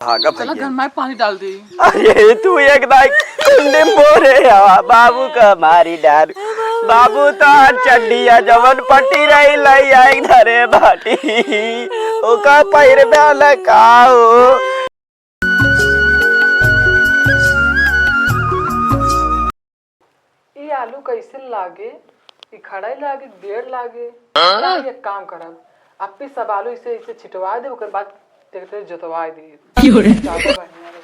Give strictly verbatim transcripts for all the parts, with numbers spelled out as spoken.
भागा चला भैया। घर में पानी डाल दे। अरे तू एक दाई कुंडी मोरे हवा, बाबू का मारी डाल। बाबू तो आज चड्डिया जवन पट्टी रही लई आई धरे बाटी। ओका पहिर में अलग का हो। ई आलू कैसन लागे? ई खड़ाई लागे, बेर लागे? हाँ? एक काम करब, अप्पी सब आलू इसे, इसे छिटवा दे, ओकर बाद ट्रैक्टर जोतवा दे। क्यों रे? ज्यादा बढ़िया रही।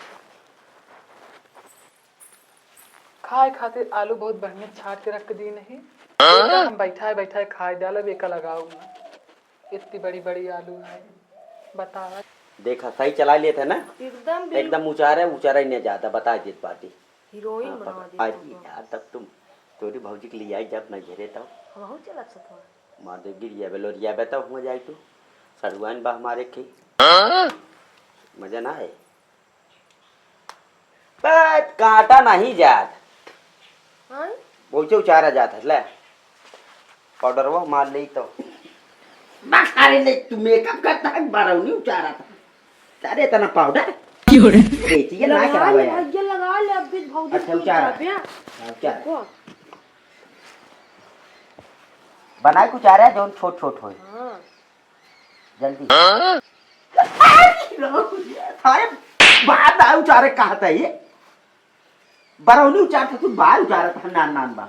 खाए खातिर आलू बहुत बढ़िया छाट के रख दी नहीं। हाँ? हम बैठाए बैठाए खाए डालब, एका लगाऊ ना। इतनी बड़ी बड़ी आलू है, बतावा। देखा, सही चला लेत है ना? एकदम बिल- एकदम उचारे, उचारे नहीं जाता, बता देत बाटी। हीरोइन हाँ, बनवा पता। देत अरे हो। यार, तब तुम तोरी भौजी के लिए आई जब नहीं घेरे तब। हमहू चलब सथवा। मार दे, गिर जाबे, लोरिया बे तब हो जाई तू। सड़ुआइन बा हमारे की। मजा ना आए। बस काटा नहीं जात। हाँ? बहुते उचारा जात है, ले। पाउडरवा मार ले तो। बस, अरे ले, तू मेकअप करता है, बरौनी उचारा था। अरे इतना पाउडर? क्यों रे? बेचिए ना लगा करावे ले यार। भैया, लगा ले, अब भी भौजी अच्छा, तू उचारा। जाबे। हाँ, उचारा। को? बनाए कुछ आ रहा है, जौन छोट छोट होए। हाँ। जल्दी। हाँ? सारे बाहर ना उचारे कहा था ये। बरौनी उचारत ह, तू बार उचारत ह, नान नान बा।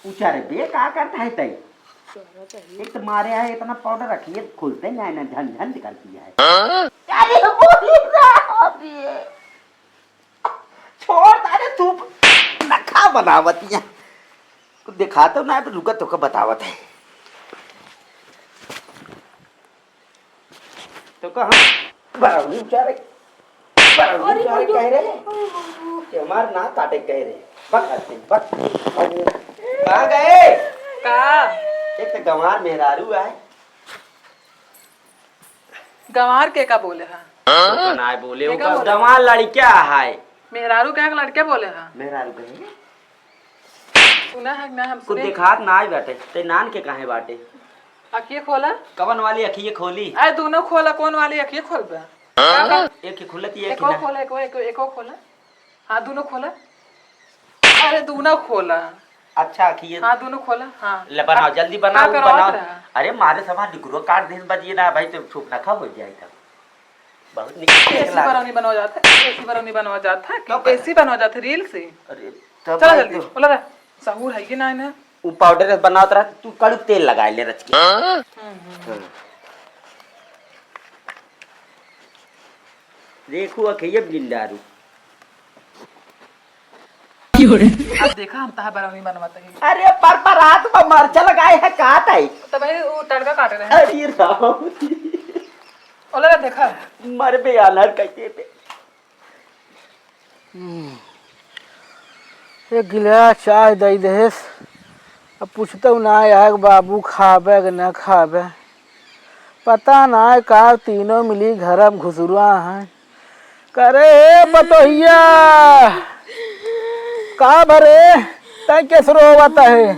उचारे बे, का करता है तै? एक तो मारे है इतना पाउडर रखिए, खुलते नहीं है ना, झन झन करती है। अरे बोली ना, अरे। छोड़, अरे तू नखा बनावत यहाँ। कुछ दिखा तो ना, रुका तो का बतावत है। तो का हम बरौनी उचारे, बरौनी अरे उचारे बाबू। कह रहे हैं। अरे बाबू। कि हमार ना काटे कह रहे हैं। बक हस्ती, बक। कहाँ गए? का? एक तो गंवार मेहरारू आए। गंवार के का बोले हा? ओका नाय बोले, के का ओका बोले? गंवार लड़का है। मेहरारू के का लड़का बोले हा? मेहरारू कहे? सुना है कि ना हम कुछ सुने? देखात ना आई बाटे, ते नान के काहे बाटे? अखिए खोला। कवन वाली अखिए खोली? अरे दोनों खोला, कौन वाली अखिए खोलबे? एक ही खुलत, एक ही एको ना। खोला, एको, एको, एको खोला। हाँ, दोनों खोला। अरे, दोनों खोला। अच्छा, अखिए। हाँ, दोनों खोला, हाँ। ले, बनाओ, अब जल्दी बनाओ, का करवात बनाओ। रहा? अरे, मारे समा निकरो काट दिन बजिए ना भाई, तो छुप ना खा हो जाए तब। बहुत निक ऐसी लाग- बरौनी बनवा जात है, ऐसी बरौनी बनवा जात है, तो कर। ऐसी बनवा जात है रील से। अरे, तब चला भाई जल्दी, तो बोला रहा, सहूर है कि ना, ना? उ पाउडर बनावत रहा, तू कड़ू तेल लगा ले रच के। हाँ? हम्म, हम्म। हाँ। देखू, अखिए बिंदारू। अब देखा, हम तहा बरौनी बनवत हई। अरे, पर, पर रात में मरचा लगाए है, का ताई? तब भाई, वो तड़का काट रहे हैं। अरे राम। ओला देखा। मर बे आलर कैसे बे। हम्म। एक गिलास चाय दई देस। अब पूछतउ ना आए कि बाबू खाबे कि ना खाबे। पता ना है का तीनों मिली घर में घुसुरुआ हैं। करे ए पतोहिया, का भरे तै केस रोवत है?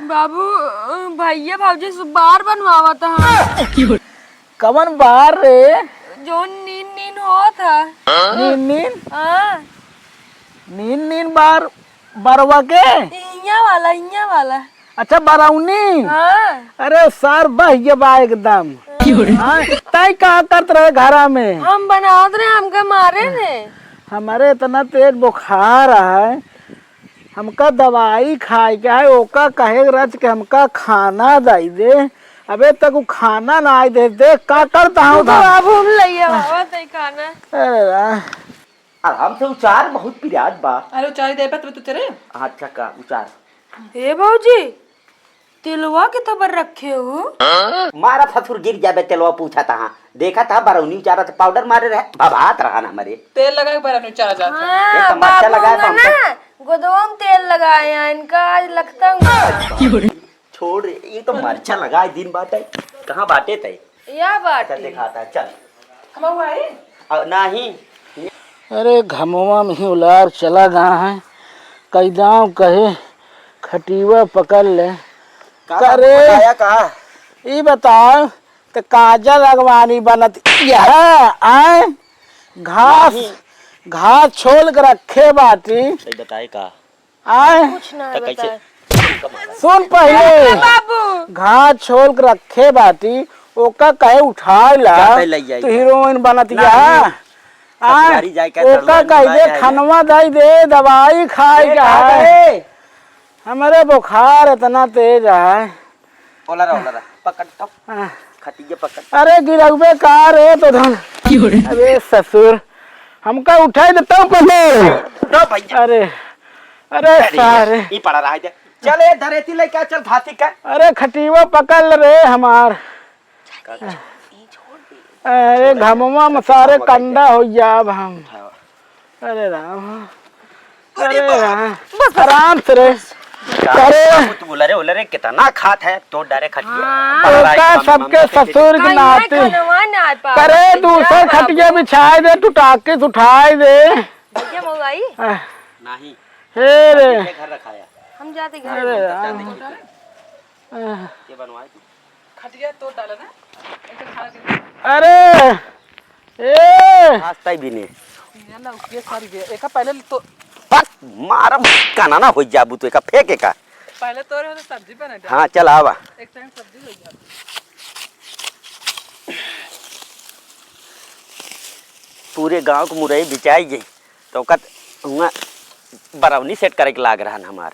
बाबू, भैया भौजी से बार बनवावत हैं। कवन बार रे? जौन नीन नीन होत है। नीन नीन? हाँ। नीन नीन बार, बरवा के? इहाँ वाला, इहाँ वाला। अच्छा, बरौनी? हाँ। अरे, सर बह गया बा एकदम। हाँ, तै का करत रहे घरा में? हम बनावत रहे, हमके मारे रहे। हमारे इतना तेज बुखार है, हमका दवाई खाए के है, ओका कहे रच के हमका खाना दई दे। अबे तक उ खाना ना आई दे, देख का करता हूँ तो उधर। अब हम लइया बाबा तै खाना। अरे वाह। और हमसे उचार बहुत पिरात बा। अरे उचारी दे बा, तब तू चले। अच्छा का उचार? हे भौजी, तेलवा के तबर रखे हो? मारा ससुर गिर जाबे, तेलवा पूछा तहाँ। देखा था बरौनी उचारा था, पाउडर मारे रहे, भभात रहा ना हमरे। तेल लगा के बरौनी उचारा जात है। हाँ, ये तमाचा बाबू लगा है, होंगे हम तो ना, गोदवा में तेल लगाए हैं, इनका आज लगता हूँ। छोड़ रे, ये तो मरचा लगा है, दिन बाटे। कहाँ बाटे तै? या बाटे। अच्छा, दिखाता है, चल। हम हुआ है? अ, नहीं। अरे, घमवा में ही उलार चला गा है। कैदाव कहे, खटीवा पकड़ ले। का करे? बताया का? ई बताओ, त काजल अगवानी बनत यह आए घास, नहीं। घास छोल के रखे बाटी। सही बताए का? आए? कुछ ना त कैसे? बताए। सुन पहिले। बाबू। घास छोल के रखे बाटी, ओका कहे उठाए ला, जाते ले जाई। तू हीरोइन बनत नहीं। यह। आए? ससुरारी जाए के ओका सलमान कह दे, बनाया है। खनवा दई दे, दवाई खाए ए, का का है। करे? हमरे बुखार इतना तेज है। ओला रहा, ओला रहा। पकड़ तो। आह। खटिया पकड़। अरे गिरउबे का रे तो धन। क्यों रे? अरे ससुर, हमका उठाई देता हूँ पहले। उठो भैया। अरे, अरे अरे, सारे। ई पड़ा रहा है। चल ए धरेती लेके आ, चल घासी का। अरे खटिया पकड़ रे हमार। अरे घमवा में सारे कंडा हो जाब हम। अरे राम। अरे अरे राम। बस, बस। आराम से रे। अरे। तू बोला रे, बोला रे, कितना खात है, तोड़ डारे खटिया। हाँ। तो का सबके ससुर के नाती। करे दूसर खटिया बिछाए दे, तू टाकिस उठाए दे। भैया मऊ आई? आह। नहीं। हे रे। घर रखाया। हम जाते घर। अरे राम। ये बनवाए तू। खटिया तोड़ डाला ना, एक ठो खाना दे दे। अरे, ए। आज ताई भी नहीं। ये ना, ये सर ये, एका पहले तो पक, मारम, काना ना हो जाबू तू, एका फेंक एका। पहले तोरे हो तो सब्जी बना दे। हाँ, चल आवा। एक टाइम सब्जी हो जाए। पूरे गांव को मुरई बिचाई गई, तो ओकर हुआं बरौनी सेट करे के लाग रहन हमार।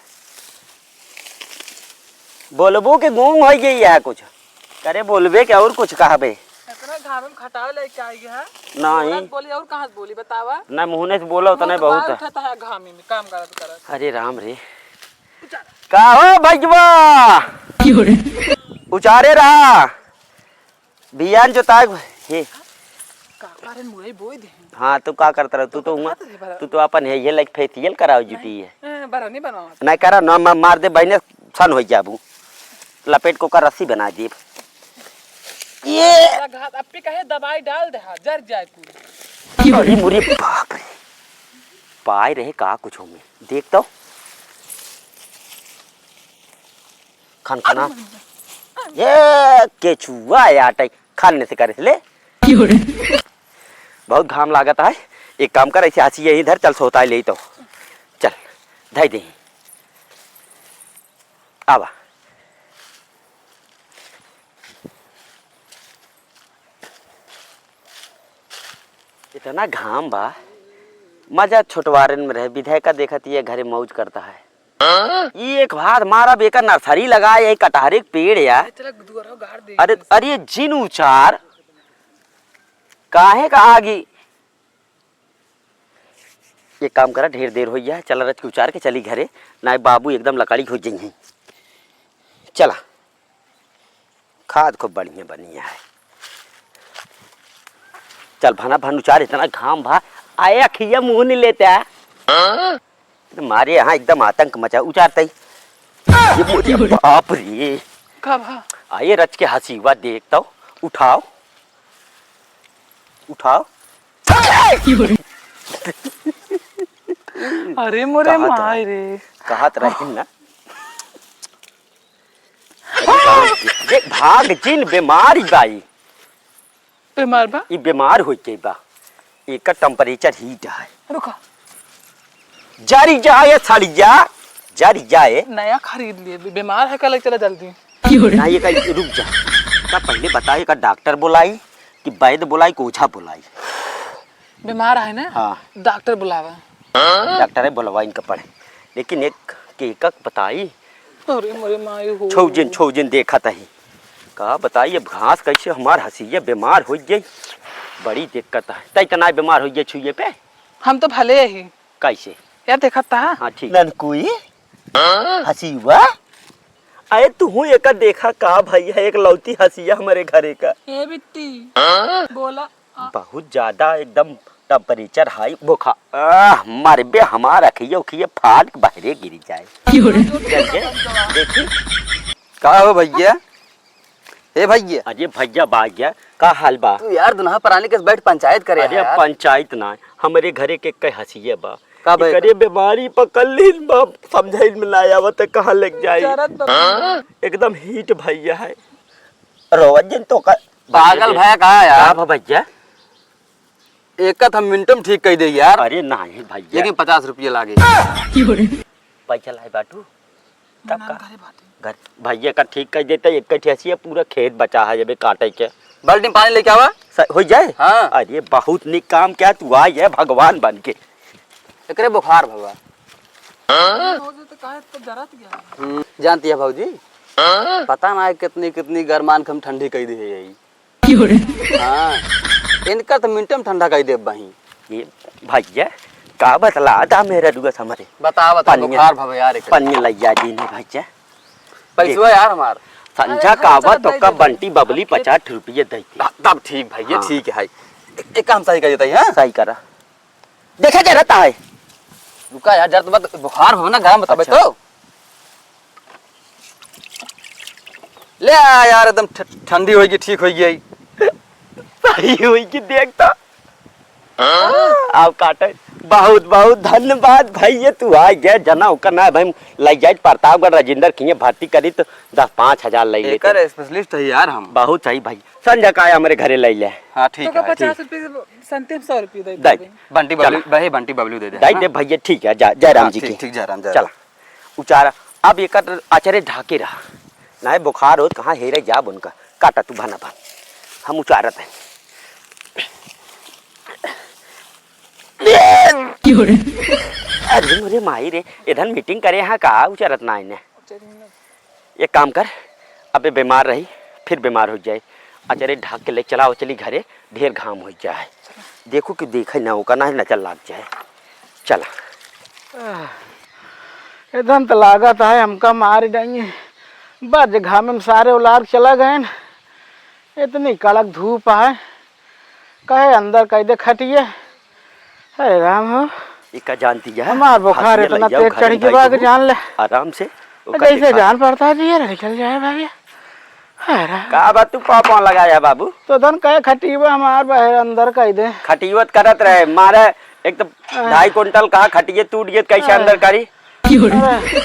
बोलबो के गूंग होइ गई है कुछ। करे बोलबे के और कुछ कहबे। इतना घाम में खटावे लेके आई है। नहीं। बोलत बोली और कहाँ से बोली बतावा? ना मुँहने से बोला उतने मुँह तो बहुत बाहर है। उठाता है घाम में काम करत करत। अरे राम रे। उचार। का हो भैया? क्यों रे? उचारे रहा। बियान जोताए हे। का कारण मुरई बोई दे। हाँ, तू का करत रह? तू तो तो हुआ, खात रहे बड़ा। तू तो अपन है, ये लाइक फेशियल कराओ जुटी है। ए, बड़ा नहीं बनवावत। नहीं करा ना, मैं मार दे बहने, सन हो जाबू। लपेट को का रस्सी बना दीब। ये वाला घास, अब भी कहे दवाई डाल दे, हाँ, जर जाए पूरी। अरे मुरे बाप रे। पाए रहे का कुछ में। देख तो। खनखना। ये केचुआ है आटे, खान में से करे ले। क्यों रे? बहुत घाम लागत है। एक काम कर, ऐसे हंसी यहीं धर, चल सोता ले तो। चल, धई दे। आवा। इतना घाम बा, मजा छोटवारन में रहे। विधायका देखत ये घरे मौज करता है। ई एक भार मारब, एकर नर्सरी लगा, यही कटहरे के पेड़ या। चला दुआरा गाड़ दे। अरे, अरे, जिन उचार, काहे का आगी? एक काम करा, ढेर देर होइ गया है, चला रच के उचार के चली घरे, नाई बाबू एकदम लकड़ी हो जइहैं। चला। खाद खूब बढ़िया बनी है। चल भना भन उचार, इतना घाम भा, आए अखिया मुँह नहीं लेता। मारे यहाँ एकदम आतंक मचा, उचारता ही। ये मोरे बाप रे। का भा? आए रच के हसीवा देख तो, उठाओ, उठाओ। अरे मोरे कहत माय रही, रे। कहत रही ना। अरे भाग, ये भाग जिन, बीमारी बाई। बीमार बा? ई बीमार होइ के बा। एकर temperature heat है। रुका। जरी जाए सड़िया, जरी जाए। नया खरीद लिए, बी-, बीमार है, कल चला जल्दी। ना, ये का, रुक जा। का पहले बता, एकर डॉक्टर बुलाई कि वैद्य बुलाई कि ओझा बुलाई? बीमार है ना? हाँ। डॉक्टर बुलावा। डॉक्टर है, बुलवा इनका पड़े। लेकिन एक के एकक बताई। अरे मोरे माई हो। छौ जिन, छौ जिन देखत ही। का बताई, अब घास कैसे हमार हसीया बीमार होइ गई। बड़ी दिक्कत है। तै त ना बीमार होइ गई छुए पे? हम तो भले ही। कैसे? यार देखत था। हाँ, ठीक। ननकुई? हसीवा? अरे तू एका देखा का भई है, एक लौती हसीया हमारे घरे का। ए बिट्टी, बोला। बहुत ज्यादा एकदम temperature high, बुखार। आह, मरबे हमार अखिया उखिया फाट के बहरे गिरी जाए। क्यों रे? चल के देखी। का हो भैया? ए भैया। अरे भैया बा गया, का हाल बा? तू यार दुनहा प्राणी के बैठ पंचायत करे अरे यार। पंचायत ना, हमरे घरे के कई हसीये बा। का भाई? एकरे बीमारी पकड़ लीन बा, समझाइल में ना आवत है, कहाँ लेके जाई। जरत बा। एकदम हीट भैया है। रोवत जिन तो का पागल भैया कहा यार? का भैया? एक हम मिनट में ठीक कह दे यार। अरे नहीं भैया। लेकिन पचास रुपये लागे। पैसा लाए बाटू? तब का? घरे बाटे। घर, भैया का ठीक कर देता, एक कठिया से पूरा खेत बचा है अबे काटे के। बाल्टी में पानी लेके आवा। स-, हो जाए? हाँ। अरे बहुत निक काम क्या तू आई है भगवान बन के। एकरे बुखार भवा। हो जाए तो काहे तो जरत गया। हम्म, जानती है भौजी? पता ना है कितनी कितनी गरमान के हम ठंडी कह दी है यही। हाँ, इनका तो मिनटे में ठंडा कर देब बही। ये भैया, का बतला दा मेरे रुआ समरे? बता, बता, पनिया, बुखार भवे यार, एक पनिया लइया दीन है भैया। पैसवा देख। यार हमार। संझा अरे, का खर्चा बा तो दे का दे। बंटी बबली पचास रुपये दे दे। तब ठीक भैया, हाँ। ठीक है। एक काम सही कर देता है, हाँ? सही करा। देखा जरा ता है। रुका यार, जरा तो बात बुखार हो ना, गरम बताबे अच्छा। तो। ले आ यार, एकदम ठ-, ठंडी होई गई, ठीक होई गई। सही होई कि देख तो। अब काटे। बहुत, बहुत धन्यवाद भैया, तू आ गया, जना ओकर ना भाई, लग जाए प्रतापगढ़ राजेंद्र किए भर्ती करी तो दस पाँच हजार ले लेते। एकर specialist है यार हम। बहुत सही भाई, संझा का हमरे घरे ले ले। हाँ, ठीक तो है। पचास रुपये से संते हम सौ रुपये दे दे। देबे। बंटी बबलू, चला। बहे बंटी बबलू दे दे। दे हाँ। दे भैया, ठीक है, जा, जय राम हाँ, जी ठीक, की। ठीक, जय राम, जय चला। राम। उचारा, अब एकर अचरे ढाके रहा। नाहीं बुखार होत, कहाँ हेरे जाब उनका। काटा तू भाना भान। हम उचारत हैं। क्यों रे? अरे मोरे माई रे, इधर meeting करे यहाँ का उचारत ना इन्हें। एक काम कर, अबे बीमार रही, फिर बीमार हो जाए। अचरे ढाक के ले चलाओ, चली घरे, ढेर घाम हो जाए। देखो कि देखे ना ओका, ना नजर लाग जाए। चला। एकदम तो लागत है हमका मार डाइए। बज घामे में सारे उलार चला गए न। इतनी कड़क धूप है, कहे अंदर कह दे खटिए। अरे राम हो। ई का जानती है? हमार बुखार हंसिया इतना लग जाओ, तेज घर चढ़ में के बैठ बा के जाओ, जान ले। आराम से, ओकर जैसे देखा। जान पड़ता है, जिया निकल जाए भैया। अरे राम। का बात तू पाँव पाँव लगाया बाबू? तो धन कहे खटिए हमार बाहर अंदर कह दे। खटियत करत रहे, मारे एक तो हाँ। ढाई कुंटल कहा खटिए टूट गए, कैसे हाँ। अंदर करी? अरे।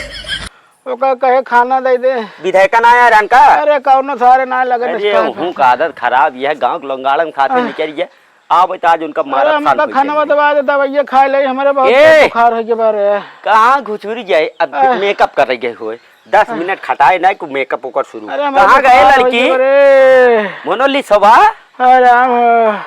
ओका कहे खाना दे दे। विधायका ना आया रहन का? अरे कौनो सारे ना लगन अरे, स्टाफ है। उहूँ का आदत खराब, यह गाँव के लोंगाड़न खाते आह। निकल गया। आवे तो आज उनका अरे, मारत खान हमका होई खाना जाए। दवा दे, दवाइया खाए ले, हमरे बहुत ए! बुखार हो गया बारे। कहाँ घुसुरी जाए? अब आह। Makeup कर रही गए हुए। दस आह। मिनट खटाए ना, को makeup ओकर शुरू। अरे, हमरे कहाँ गए बुखार हो लड़की? गया बारे। मोनालिसवा? अरे, राम हो।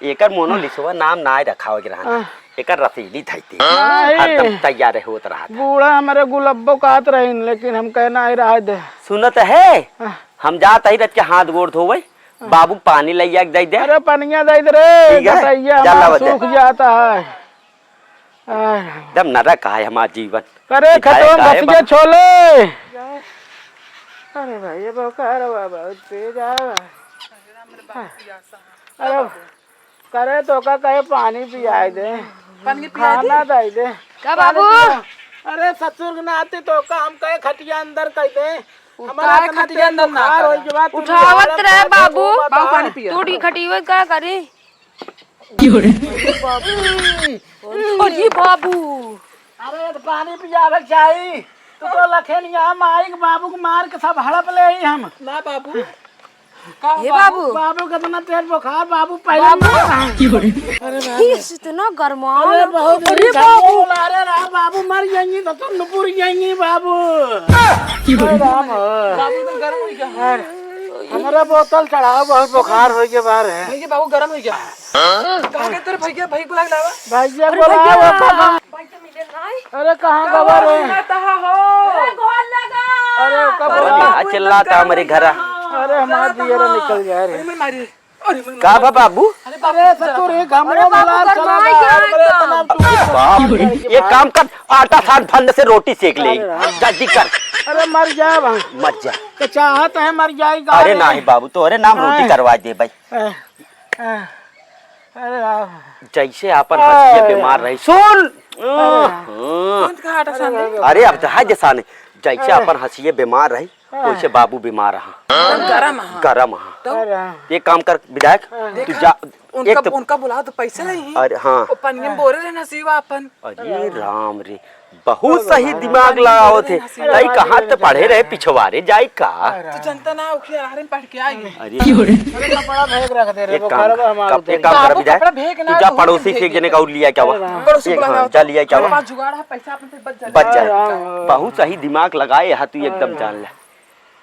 एकर मोनालिसवा नाम नाय रखावे के रहन। हाँ। एकर रसीली धइती। हाँ, हरदम ए। तैयार होत रहत। बूढ़ा हमरे गुलब्बो कहत रहीन, लेकिन हम कहना ही रह दे। सुनत है? हाँ। हम जात ही रच के हाथ गोड़ धोवे, हाँ। बाबू पानी लइया के दे दे। अरे पनिया दे दे रे, ठीक है? गटैया जा हमार लावा दे। सूख जाता है। आह। एकदम नरक है हमार जीवन। अरे विधायक खतवा आए बस बा। गया छोले। अरे भाई, ये बुखार हुआ बहुत तेज आ रहा है। अरे, करे तो का कहे पानी पियाए दे, पानी पियाए खाना दे। दे दे। का पानी बाबू? पिया। अरे ससुर के नाते तो का हम कहे खटिया अंदर कर दे। हमारा उठा इतना खटिया तेज अंदर ना बुखार करा। हो गया, तू उठावत बिहार रहे में बाबू। घूमत बाबू, पानी है। पिया। टूट गई खटिया का करी? क्यों रे? अरे बाबू। अरे तो पानी पियावे के चाही। तू तो लखेन यहाँ माई के बाबू के मार के सब हड़प ले ही हम। ना बाबू। का हे बाबू? बाबू? बाबू कितना तेज बुखार, बाबू पहले बाबू। मर रहा है। अरे बाबू। इस इतना गरमाल। अरे बहुत अरे मीठा बाबू। बोल, अरे रा-, बाबू मर जाएंगे तो तुम नुपुर जाएंगे बाबू। अरे राम हो। बाबू तो गर्म हो गया। अरे, हमारा बोतल चढ़ाओ, बहुत बुखार हो गया बाहर है। भैया बाबू गर्म हो गया। कहाँ गए तेरे भैया? भाई को बुला के लावा। भैया अरे बुलाओ भैया। अपन। भाई तो मिले नहीं। अरे कहाँ गवा रे? अरे घर लगा। अरे कब अरे बुलाओ? यहाँ चिल्लाता हमारे घर। अरे हमारे दियरा निकल गया रे। अरे मैं मारी। अरे मैं का मारी। बा बाबू? अरे बाबू, अरे ससुर, एक हमरो अरे बाबू, बुला चला गरमाई गया। गया अरे एकदम। इतना बाप रे, एक काम कर, आटा सान फंद से रोटी सेक ले। अरे राम। जल्दी कर। अरे मर जा भाई। मर जा। तो चाहत है मर जाए, अरे नहीं बाबू, तोहरे नाम रोटी करवा दे भाई। अरे, अरे, अरे, जैसे आपन हंसिया बीमार रही, सुन। अरे, हाँ। कौन का आटा सान दे? अरे, अब जहाँ जैसा नहीं, जैसे अरे। आपन हंसिया बीमार रही, हाँ। वैसे बाबू बीमार हा। गरम हा। गरम हा। तो? अरे हाँ। एक काम कर विधायक, हाँ। तू देखा? जा, उनका, एक तो उनका बुलाओ तो पैसे नहीं। अरे हाँ। वो पनिया में बोरे रहना सीवा अपन। अरे राम रे, बहुत सही दिमाग लगावत है। तई कहाँ ते पढ़े रहे, पिछवारे जाई का? तो जनता ना उखिया राहरे में पढ़ के आई। अरे। अरे कपड़ा फेंक रख दे रे, एक काम बुखार बा हमार कप-, उधर। एक काम कर बाबू, विधायक, कपड़ा फेंक ना तू जा दो, पड़ोसी से एक जने का और लिया क्या हुआ? पड़ोसी एक, बुला हाँ, लो। जा लिया क्या हुआ? हमार जुगाड़ है, पैसा अपन से बच जाए। बच जाए। हाँ, हाँ। बहुत सही दिमाग लगाए हा तू, एकदम जान ले।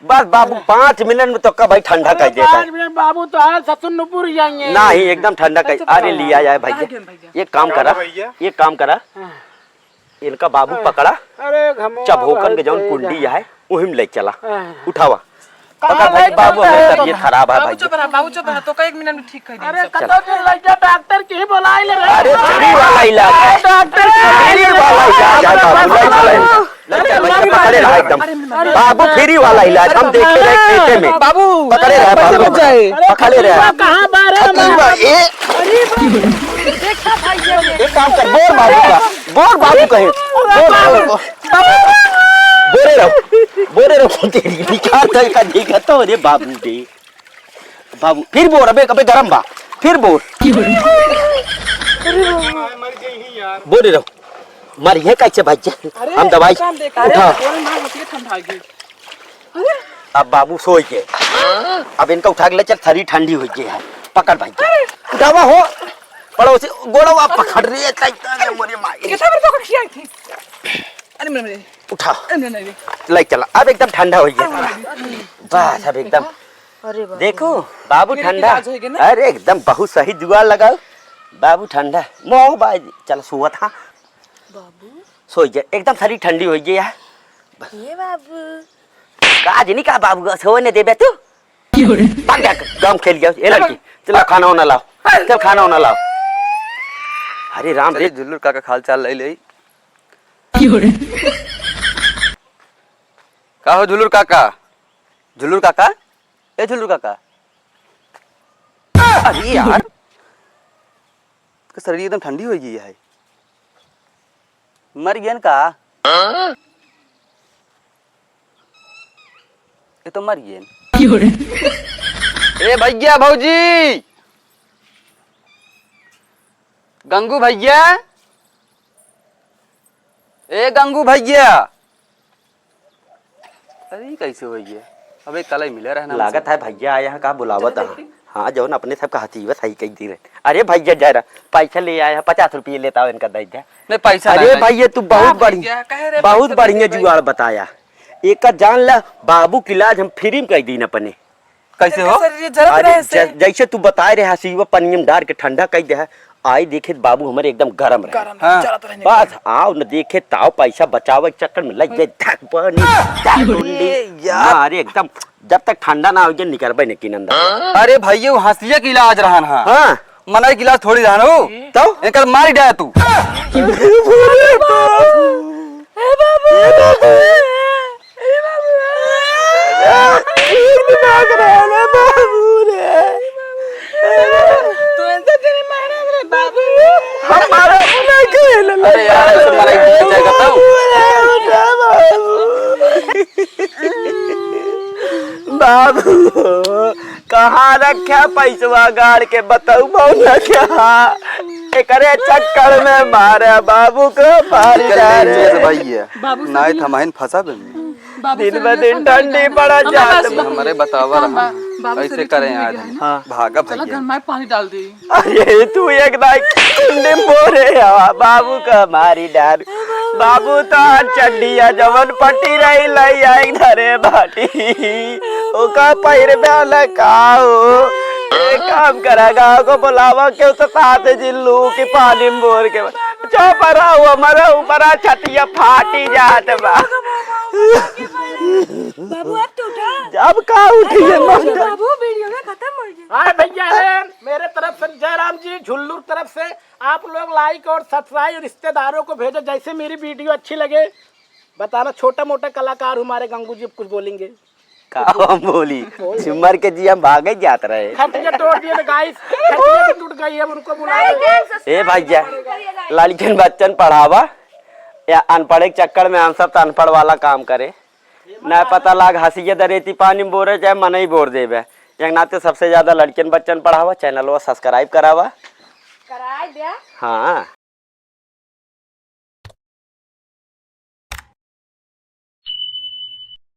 बस बाबू, पाँच मिनट में तो का भाई ठंडा कर देता है। पाँच मिनट बाबू, तो आज ससुर नुपुर जाएंगे। नहीं, एकदम ठंडा कर। अच्छा, अरे भैया। लिया जाए भैया। आ गए भैया। एक काम करा, भैया। एक काम करा, हाँ। इनका बाबू हाँ। पकड़ा, अरे घमवा चभोकन के जौन कुंडी है, वही में ले चला। हाँ। उठावा। कहाँ पकड़ भाई, ले बाबू, चलता हमारे है? तबीयत खराब है बाबू भाई। चुप रहा, बाबू चुप रहा, तो का एक मिनट में ठीक कर देंगे अरे सब। कतौ दिन लग गया, डॉक्टर की ही बुलाई ले रहे हैं। अरे फ्री वाला इलाज है। डॉक्टर की फ्री वाला इलाज है बाबू, ले चला। लड़का, लड़का पकड़े रहा एकदम। अरे, अरे, बाबू, फ्री वाला इलाज हम देखे रहे खेते में। बाबू, पकड़े रहा बाबू। बच जाए। पकड़े रहा। कहाँ बारे में? खतुआ, ए। अरे बाप रे। देखा भाई ये। एक काम कर, बोल बाबू का। बोल बाबू कहे। बोल बाबू। बोले रहो। बोले रहो, तेरी निकाल दे का, देखा तो रे बाबू दे। बाबू, फिर बोर, अबे, अबे गरम बा, फिर बोर। बोरे रहो, मरिहे कैसे भाई जे? अरे, हम दवाई काम देखा उठा। रे, बोरे ना होती है, ठंडा आ गई। अरे। अब बाबू सोई के, अब इनका उठा के ले चल, शरीर ठंडी हो गई है। पकड़ भाई जे, उठावा हो, पड़ोसी, गोड़वा पकड़ रही है, कैसे रे मोरे माई। कितना मेरे को खिया थी? अरे मेरे, मेरे। उठा। अरे मेरे, मेरे। ले चला, अब एकदम ठंडा हो गया। अरे मेरे। बस, अब एकदम अरे बाप रे। देखो, बाबू फिर ठंडा। इलाज होइगे ना? अरे, एकदम बहुत सही जुगाड़ लगाओ। बाबू ठंडा। मोह बाई, चल सोवत हा। बाबू। सोई जा, एकदम शरीर ठंडी होई गई है। ये बाबू। का जनी का बाबू, सोने देबे तू? भाग जा, गाँव खेल गया, ए लड़की। चल खाना वाना लाओ। चल खाना वाना लाओ। अरे राम रे। चलिए, झुल्लुर काका खाल चाल ले ले। का हो झुल्लुर काका? झुल्लुर काका? ए झुल्लुर काका। अरे यार, का शरीर एकदम ठंडी हो गई है। मर गया का? ये तो मर गया। ए भैया, भौजी, गंगू भैया, ए गंगू भैया। अरे, ई कैसे होइ गया? अबे, कल ही मिले रहना लागत हमसे। है भैया आया है, का बुलावत है? हाँ, जौन अपने सबका हसीवत है, कह दी रहे। अरे भैया, जरा पैसा ले आया, पचास रुपये लेता हो, इनका दे दे। नहीं, पैसा अरे नहीं, नहीं। भैया, तू बहुत हाँ, बढ़िया, भैया, कहे रहे बहुत पैसा बढ़िया दे दे। जुगाड़ बताया। एक जान ला, बाबू के इलाज हम फ्री में कर दीन अपने। कैसे हो? शरीर जरत अरे, रहे से। जै-, जैसे तू बताए रहे, हसीवा पनिया में डार के ठंडा कई दे है। आई देखे त बाबू हमारे एकदम गरम रहे। गरम हाँ। जरत रहने बस, आओ न देखे, ताव पैसा बचावे के चक्कर में लग गए, धक पानी, धक अरे गुंडी। यार। मारे एकदम, जब तक ठंडा ना हो जाए, निकरबे नहीं किन अंदर। अरे भाई, ये हंसिया के इलाज रहन हा। हाँ। मनई के इलाज थोड़ी रहन हो। तो? एकर मारी डाय तू। ए बाबू, ए बाबू, ए बाबू, ए बाबू रे। तू ऐसे तेरे मारा रे बाबू। हम मारा नहीं खेल। अरे यार, ऐसे मारा ही जाएगा तब। बाबू, कहाँ रख्या पैसवा गाड़ के बताऊ मौला क्या? एकरे चक्कर में मारे बाबू को मार एकरे डाले। चीज भैया, बाबू नहीं सही थमाइन फंसा बे में। बाबू दिन सही ब दिन फंसा ठंडी बे। पड़ा हम जात बस बा। हमारे बतावा हाँ, रहा। बा-, बाबू ऐसे सही करें ठंडी आज। लगे है ना? हाँ। भागा चलो भैया। घर में पानी डाल दे। अरे तू एक दाई कुंडे मोरे हवा, बाबू का मारी डार। बाबू तो आज चड्डिया जवन पट्टी रही लई आई धरे बाटी। ओका पहिर में आला का हो? एक काम करा, गाँव को बुलावा, केहू से साथ जिल्लू की पानी में बोर के। चुप रहो, मरो ऊपरा छतिया फाटी जात बा। बाबू, अब तो उठा। अब का उठी है अरे, माता? बाबू, वीडियो में खत्म हो गया। हाँ भैया, है, मेरे तरफ से जयराम जी, झुल्लू तरफ से आप लोग like और subscribe रिश्तेदारों को भेजो, जैसे मेरी वीडियो अच्छी लगे बताना। छोटा मोटा कलाकार हमारे गंगू जी कुछ बोलेंगे। का हम बोली? झुमर के जी हम भागे जात रहे। खटिया तोड़ दिए थे गाइस, खटिया भी टूट गई है, उनको बुला लो। ए भैया, लड़कन बच्चन पढ़ावा या अनपढ़े के चक्कर में हम सब तो अनपढ़ वाला काम करे। ना पता लाग हंसिया दरेती पानी में बोरे, चाहे मनई बोर देबे। एक नाते सबसे ज्यादा लड़कियन बच्चन पढ़ावा, चैनलवा subscribe करावा। कराई द्या। हाँ।